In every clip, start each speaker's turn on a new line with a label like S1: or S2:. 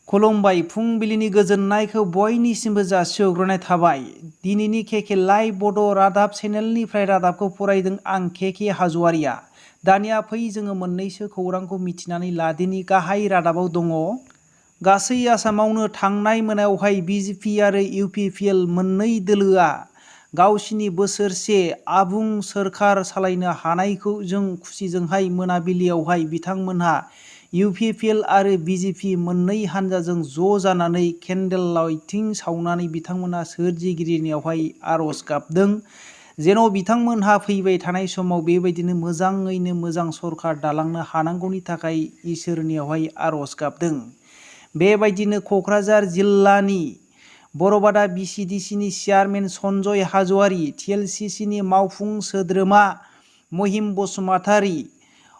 S1: खुलुमबाय फुंबिलिनि गोजोननायखौ बयनिसिमबो जासिहरग्रोनाय थाबाय। दिनैनि केके लाइभ बड' रादाब चेनेलनिफ्राय रादाबखौ फरायदों आं केके हाज'वारिया। दानिया फै जोङो मोननैसो खौरांखौ मिथिनानै लादिनि गाहाय रादाबाव दङ। गासै आसामावनो थांनाय मोनायावहाय बिजेपि आरो इउपिपिएल मोननै दोलोआ गावसिनि बोसोरसे आबुं सोरखार सालायनो हानायखौ जों खुसिजोंहाय मोनाबिलियावहाय बिथांमोनहा इउपिपिएल आरो बिजेपि मोननै हानजाजों ज' जानानै केन्डेल लाइटिं सावनानै बिथांमोनहा सोरजिगिरिनियावहाय आर'ज गाबदों जेन' बिथांमोनहा फैबाय थानाय समाव बेबायदिनो मोजाङैनो मोजां सरखार दालांनो हानांगौनि थाखाय इसोरनियावहाय आर'ज गाबदों। बेबायदिनो क'क्राझार जिल्लानि बरबादा बिसिडिसिनि चेयारमेन सन्जय हाज'वारि, टिएलसिसिनि मावफुं सोद्रोमा महिम बसुमतारी,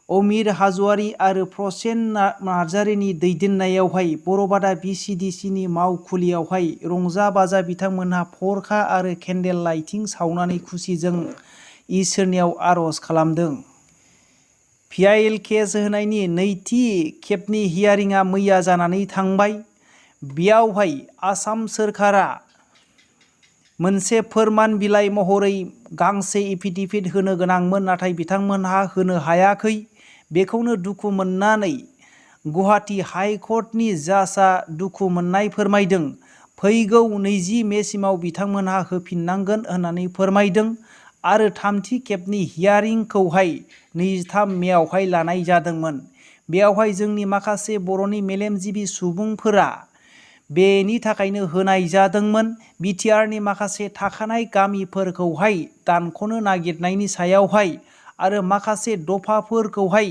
S1: अमिर हाज'वारि आरो प्रसेन नार्जारिनि दैदेननायावहाय बरबादा बिसिडिसिनि मावखुलियावहाय रंजा बाजा बिथांमोनहा फरखा आरो केन्डेल लाइटिं सावनानै खुसिजों इसोरनियाव आर'ज खालामदों। पिआइएल केस होनायनि नैथि खेबनि हियारिंआ मैया जानानै थांबाय। बेयावहाय आसाम सोरखारा मोनसे फोरमान बिलाइ महरै गांसे एफिडेभिट होनो गोनांमोन, नाथाय बिथांमोनहा होनो हायाखै। बेखौनो दुखु मोननानै गुवाहाटी हाइकर्टनि जाजआ दुखु मोननाय फोरमायदों। फैगौ 20 मेसिमाव बिथांमोनहा होफिननांगोन होननानै फोरमायदों आरो थामथि खेबनि हियारिंखौहाय 23 मेआवहाय लानाय जादोंमोन। बेयावहाय जोंनि माखासे बर'नि मेलेमजिबि सुबुंफोरा बेनि थाखायनो होनाय जादोंमोन। बिटिआरनि माखासे थाखानाय गामिफोरखौहाय दानख'नो नागिरनायनि सायावहाय आरो माखासे दफाफोरखौहाय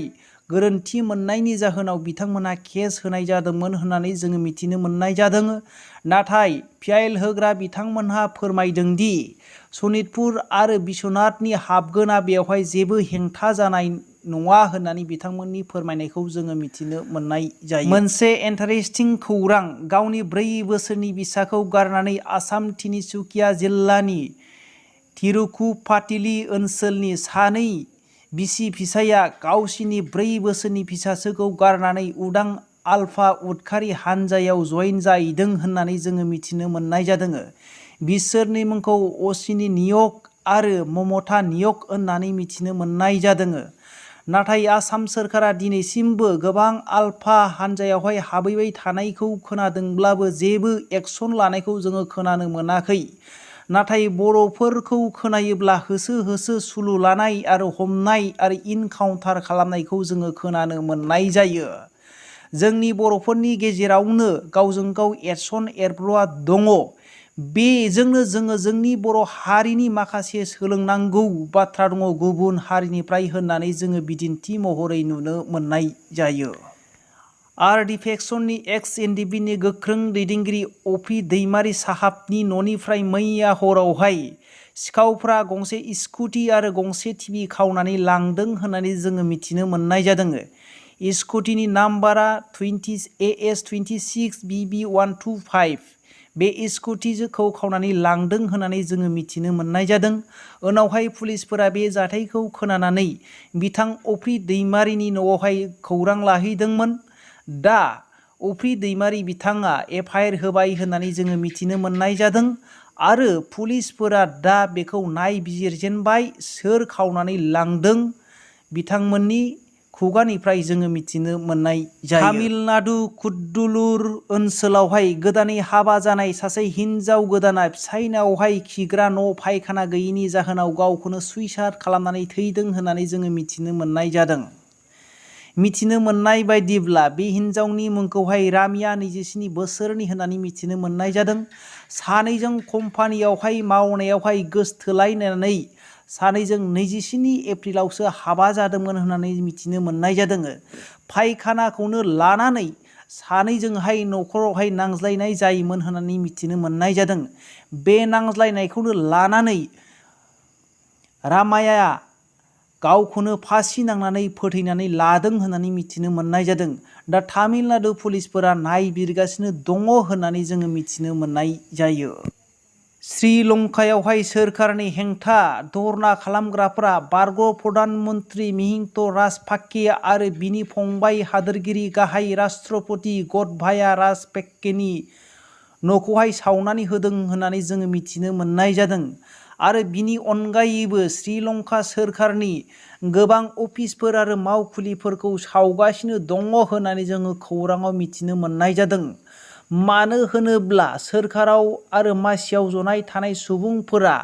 S1: गोरोन्थि मोननायनि जाहोनाव बिथांमोनहा केस होनाय जादोंमोन होननानै जोङो मिथिनो मोननाय जादों। नाथाय पिआइएल होग्रा बिथांमोनहा फोरमायदोंदि सनितपुर आरो बिश्वनाथनि हाबगोना बेवहाय जेबो हेंथा जानाय नङा होननानै बिथांमोननि फोरमायनायखौ जोङो मिथिनो मोननाय जायो। मोनसे इन्टारेस्टिं खौरां, गावनि 4 बोसोरनि फिसाखौ गारनानै आसाम तिनिसुकिया जिल्लानि तिरुकुपाटिली ओनसोलनि सानै बिसि फिसाया गावसिनि 4 बोसोरनि फिसाजोखौ गारनानै उदां आलफा उदखारि हानजायाव जयेन जाहैदों होननानै जोङो मिथिनो मोननाय जादों। बिसोरनि मुंखौ अश्विनी नियक आरो ममता नियक होननानै मिथिनो मोननाय जादों। नाथाय आसाम सोरखारा दिनैसिमबो गोबां आलफा हानजायावहाय हाबैबाय थानायखौ खोनादोंब्लाबो जेबो एक्सन लानायखौ जोङो खोनानो मोनाखै। नाथाय बर'फोरखौ खोनायोब्ला होसो होसो सुलु लानाय आरो हमनाय आरो इनकाउन्टार खालामनायखौ जोङो खोनानो मोननाय जायो। जोंनि बर'फोरनि गेजेरावनो गावजों गाव एरसन एरब्र'आ दङ। बेजोंनो जोङो जोंनि बर' हारिनि माखासे सोलोंनांगौ बाथ्रा दङ गुबुन हारिनिफ्राय होननानै जोङो बिदिन्थि महरै नुनो मोननाय जायो। आरडिपेक्सननि एक्स एनडिबिनि गोख्रों दैदेनगिरि अफि दैमारि साहाबनि न'निफ्राय मैया हरावहाय सिखावफ्रा गंसे स्कुटि आरो गंसे टिभि खावनानै लांदों होननानै जोङो मिथिनो मोननाय जादों। स्कुटिनि नाम्बारा 20AS26BB125। बे स्कुटिखौ खावनानै लांदों होननानै जोङो मिथिनो मोननाय जादों। उनावहाय पुलिसफोरा बे जाथायखौ खोनानानै बिथां अफ्रि दैमारिनि न'आवहाय खौरां लाहैदोंमोन। दा अफ्रि दैमारि बिथाङा एफआइआर होबाय होननानै जोङो मिथिनो मोननाय जादों आरो पुलिसफोरा दा बेखौ नायबिजिरजेनबाय सोर खावनानै लांदों बिथांमोननि खुगानिफ्राय जोङो मिथिनो मोननाय जायो। तामिलनाडु कुद्दुलुर ओनसोलावहाय गोदानै हाबा जानाय सासे हिनजाव गोदाना फिसायनावहाय खिग्रा न' पाइखाना गैयैनि जाहोनाव गावखौनो सुइसाइड खालामनानै थैदों होननानै जोङो मिथिनो मोननाय जादों। मिथिनो मोननाय बायदिब्ला बे हिनजावनि मुंखौहाय रामिया 27 बोसोरनि होननानै मिथिनो मोननाय जादों। सानैजों कम्पानियावहाय मावनायावहाय गोसथोलायनानै सानैजों 24 एप्रिलावसो हाबा जादोंमोन होननानै मिथिनो मोननाय जादों। पाइखानाखौनो लानानै सानैजोंहाय न'खरावहाय नांज्लायनाय जायोमोन होननानै मिथिनो मोननाय जादों। बे नांज्लायनायखौनो लानानै रामाया गावखौनो फासि नांनानै फोथैनानै लादों होननानै मिथिनो मोननाय जादों। दा तामिलनाडु पुलिसफोरा नायबिजिरगासिनो दङ होननानै जोङो मिथिनो मोननाय जायो। श्रीलंकायावहाय सोरखारनि हेंथा धरना खालामग्राफोरा बारग' प्रधान मन्त्रि महिन्त राजपाक्से आरो बिनि फंबाय हादोरगिरि गाहाय राष्ट्रपति ग'टबाया राजपाक्सेनि न'खौहाय सावनानै होदों होननानै जोङो मिथिनो मोननाय जादों। आरो बिनि अनगायैबो श्रीलंका सोरखारनि गोबां अफिसफोर आरो मावखुलिफोरखौ सावगासिनो दङ होननानै जोङो खौराङाव मिथिनो मोननाय जादों। मानो होनोब्ला सोरखाराव आरो मासियाव जनाय थानाय सुबुंफोरा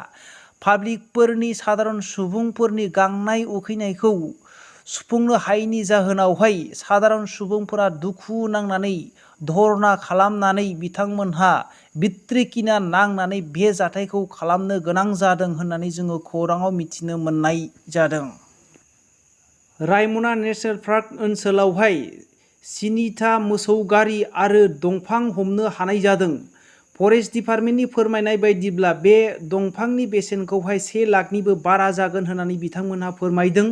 S1: पाब्लिकफोरनि साधारन सुबुंफोरनि गांनाय उखैनायखौ सुफुंनो हायैनि जाहोनावहाय साधारन सुबुंफोरा दुखु नांनानै धरना खालामनानै बिथांमोनहा बिथ्रिकिना नांनानै बे जाथायखौ खालामनो गोनां जादों होननानै जोङो खौराङाव मिथिनो मोननाय जादों। रायमना नेसनेल पार्क ओनसोलावहाय 9था मोसौ गारि आरो दंफां हमनो हानाय जादों। फरेस्ट डिपार्टमेन्टनि फोरमायनाय बायदिब्ला बे दंफांनि बेसेनखौहाय 1 लाखनिबो बारा जागोन होननानै बिथांमोनहा फोरमायदों।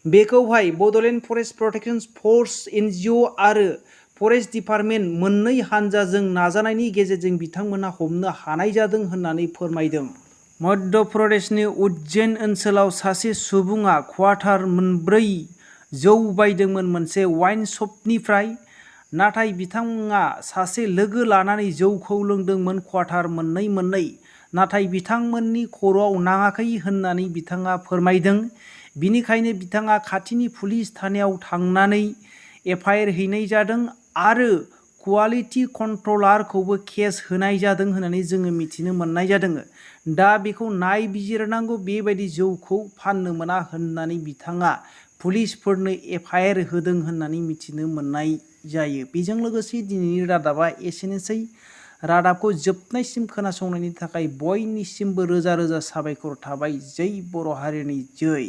S1: बेखौहाय Bodoland forest protection force NGO आरो फरेस्ट डिपार्टमेन्ट मोननै हानजाजों नाजानायनि गेजेरजों बिथांमोनहा हमनो हानाय जादों होननानै फोरमायदों। मध्य प्रदेशनि उज्जैन ओनसोलाव सासे सुबुङा क्वार्टार 4 जौ बायदोंमोन मोनसे वाइन शपनिफ्राय। नाथाय बिथाङा सासे लोगो लानानै जौखौ लोंदोंमोन क्वार्टार 2 नाथाय बिथांमोननि खर'आव नाङाखै होननानै बिथाङा फोरमायदों। बिनिखायनो बिथाङा खाथिनि पुलिस थानायाव थांनानै FIR हैनाय जादों आरो क्वालिटि कन्ट्रलारखौबो केस होनाय जादों होननानै जोङो मिथिनो मोननाय जादों। दा बेखौ नायबिजिरनांगौ, बेबायदि जौखौ फाननो मोना होननानै बिथाङा पुलिसफोरनो FIR होदों होननानै मिथिनो मोननाय जायो। बेजों लोगोसे दिनैनि रादाबा एसेनोसै। रादाबखौ जोबनायसिम खोनासंनायनि थाखाय बयनिसिमबो रोजा रोजा साबायखर थाबाय। जै बर' हारिनि जै।